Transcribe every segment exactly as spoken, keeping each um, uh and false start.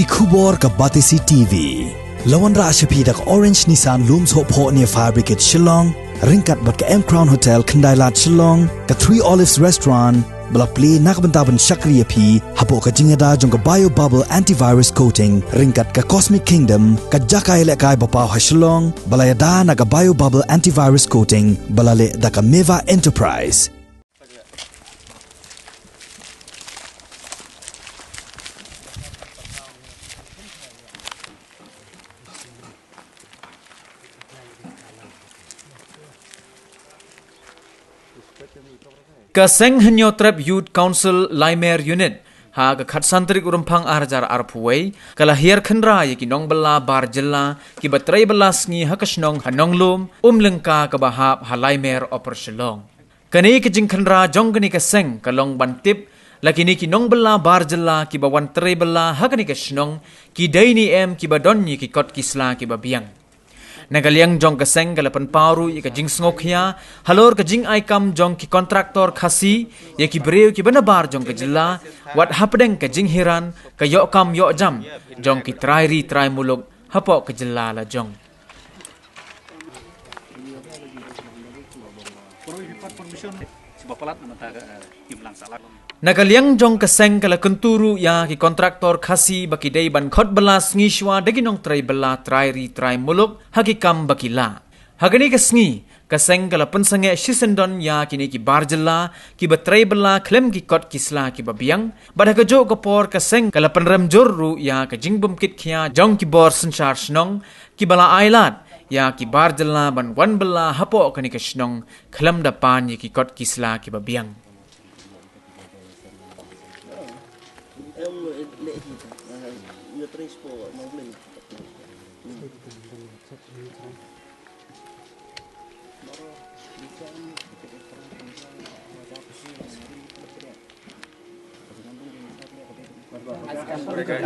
Ki khubor ka Batesi T V. La wanrah sha phi da ka Orange Nissan Lum Sohphoh near Fire Brigade Shillong, ryngkat bad ka M Crown Hotel Khyndailad Shillong, ka Three Olives Restaurant, ba la plie na ka bynta ban shakri ïa phi hapoh ka jingïada jong ka Bio Bubble Antivirus Coating, ryngkat ka Cosmic Kingdom, ka jaka ïalehkai ba paw ha Shillong, ba la ïada na ka Bio Bubble Antivirus Coating, ba la leh da ka Meva Enterprise. Ka seng Hynñiewtrep Youth Council Laimer Unit, ha ka khatsan tarik u Rymphang ar hajar arphew wei, ka la hiar khynra ïa ki nongbylla bar jylla, kiba trei bylla sngi ha ka shnong ha Nonglum, Umlyngka kaba hap ha Laimer Upper Shillong. Kane ka jingkhynra jong kane ka seng ka long ban tip la kine ki nongbylla bar jylla kiba wan trei bylla ha kane ka shnong, ki dei ne em kiba don ïa ki kot ki sla kiba biang. Na ka liang jong ka seng ka la pynpaw ruh ïa ka jingsngewkhia halor ka jingai kam jong ki kontraktor Khasi ïa ki briew kiba nabar jong ka jylla, wat hapdeng ka jinghiar, ka ïoh kam ïoh jam jong ki trai ri trai muluk hapoh ka jylla la jong. Na ka liang jong ka seng ka la kyntu ruh ïa ki kontraktor Khasi ba ki dei ban khot bylla sngi shuwa da ki nongtrei bylla trai ri trai muluk ha ki kam ba ki lah. Ha kane ka sngi, ka seng ka la pynsangeh shisyndon ïa kine ki bar jylla, kiba trei bylla khlem ki kot ki sla kiba biang, bad ha kajuh ka por ka seng ka la pynrem jur ruh ïa ka jingbymkitkhia jong ki bor synshar shnong, kiba la ailad ïa ki bar jylla ban wan bylla hapoh kane ka shnong khlem da pan ïa ki kot ki sla kiba biang.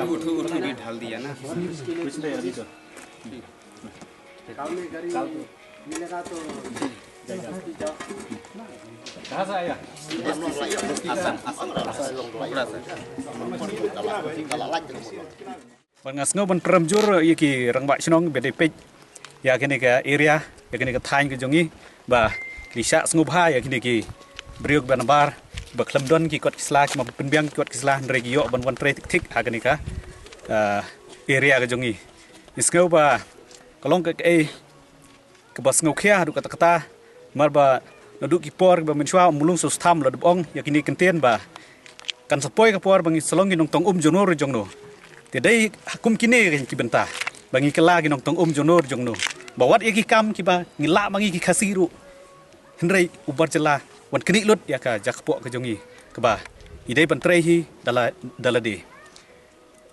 उठो, उठो, भी डाल दिया ना। कहाँ से आया? आसाम, आसाम, आसाम। Bad nga sngew ban pynrem jur ïa ki rangbah shnong ba dei peit ïa kane ka area, ïa kane ka thaiñ ka jong ngi, ba ki shah sngewbha ïa kine ki briew ba nabar, ba khlem don ki kot ki sla, ki ma pynbiang ki kot ki sla, hynrei ki ïoh ban wan trei thik thik ha kane ka, ah, area ka jong ngi. Ngi sngew ba ka long ka, kaei kaba sngewkhia haduh katta katta, namar ba naduh ki por ba mynshuwa u Mulung Sostham la dep ong ïa kine ki ktien ba kan sa poi ka por ba ngi sa long ki nongtong um jong no re jong no. Te dei ha kum kine ki bynta ba ngi kylla ki nongtong um jong no re jong no, ba wat ïa ki kam kiba ngi lah ma ngi ki Khasi ruh, hynrei u bar jylla wan knieh lut ïa ka jaka kpoh ka jong ngi, kaba ngi dei ban trei hi da la, da lade.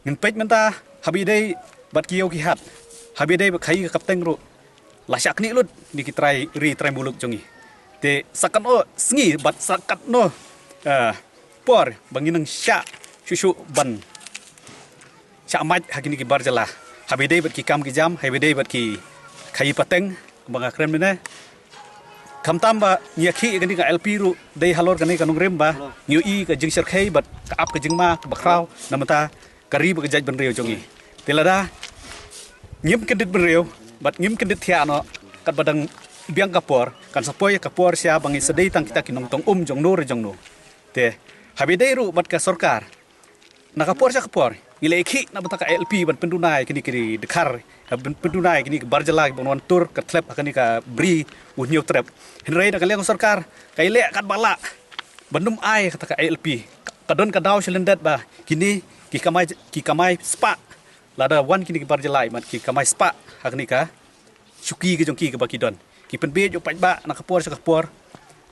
Ngin peit mynta, haba ïadei bad ki ïew ki hat, haba ïadei bad khaïi ka kyrteng ruh, la shah knieh lut ïa ki trai ri trai muluk jong ngi. Te sa katno sngi bad sa katno, eh, por ba ngin nang shah shuh shuh ban shah mait ha kine ki bar jylla, haba ïadei bad ki kam ki jam, haba ïadei bad ki khaïi pateng, ba nga kren mynne. Khamtam ba ngi ïakhih ïa kane ka I L P ruh dei halor kane ka nongrim ba ngi ïohi ka jingshyrkhei bad ka ap ka jingma kaba khraw na bynta ka ri bad ka jaitbynriew jong ngi. Te lada ngim kyndit bynriew bad ngim kyndit thiah noh, katba dang biang ka por, kan sa poi ka por sha ba ngi sa dei tang kita ki nongtong um jong no re jong no. Te haba ïadei ruh bad ka sorkar, na ka por sha ka por ngi la ïakhih na bynta ka I L P ban pynduna ïa kine ki dkhar, ban pynduna ïa kine ki bar jylla kiban wan tur ka thlep ha kane ka bri u Hynñiewtrep. Hynrei na ka liang sorkar ka ïaleh katba lah ban ym ai kata ka I L P. Ka don ka daw shalyndet ba kine ki kamai, ki kamai spah, lada wan kine ki bar jylla, mat ki kamai spah ha kane ka shuki ka jong ki kaba ki don. Ki pynbiej ïa u paidbah na ka por sha ka por.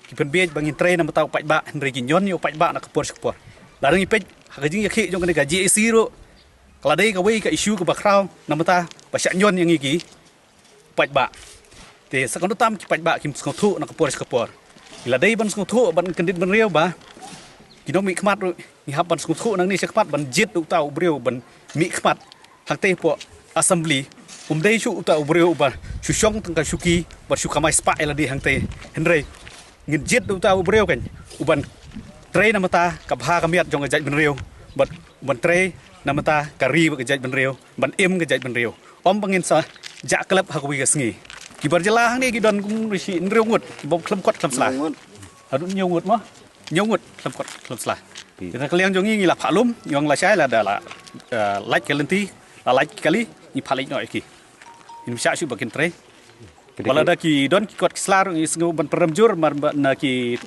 Ki pynbiej ba ngin trei na bynta u paidbah, hynrei ki ñion ïa u paidbah na ka por sha ka por. Lada ngi peit ha ka jingïakhih jong kane ka G A C ruh, ka la dei kawei ka issue kaba khraw na bynta ba shah ñion ïa ngi ki paidbah. Te sa kynduh tam ki paidbah kim sngewthuh na ka por sha ka por. Ki la dei ban sngewthuh ban kyndit bynriew ba ki nongmihkhmat ruh ngi hap ban sngewthuh nangne shakhmat ban jied uta u briew ban mihkhmat. Hangtei hapoh Assembly um dei shuh uta u briew uba shu shong tang ka shuki bad shu kamai spah ïa lade hangtei. Hynrei ngin jied uta u briew kan uban trei na bynta ka bha ka miat jong ka jaitbynriew bad uban trei Namar ka ri bad ka jaitbynriew, ban im ka jaitbynriew. Ym ba ngin sa jah klep ha kawei ka sngi. Ki bar jylla hangne ki don kum shi hynriew ngut, ki bym khlem kot khlem sla. Haduh hynñiew ngut mo? Hynñiew ngut khlem kot khlem sla. Kita ka liang jong ngi ngi la phah lum, ngi ong lashai lada la, eh, lait ka lynti, la lait ki kali, ngi phah leit noh ïa ki. Ngim shah shuh ba kin trei. Ba lada ki don ki kot ki sla ruh ngi sngew ban pynrem jur mar ba na ki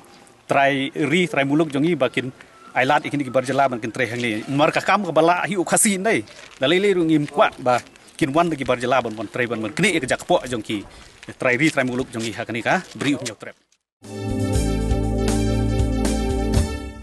trai ri trai muluk jong ngi ba kin ailad ïa kine ki bar jylla ban kin trei hangne. Namar ka kam kaba lah hi u Khasi hynrei. Da lei lei ruh ngim kwah ba kin wan da ki bar jylla ban wan trei ban ban knieh ïa ka jaka kpoh jong ki trai ri trai muluk jong ngi ha kane ka Bri U Hynñiewtrep.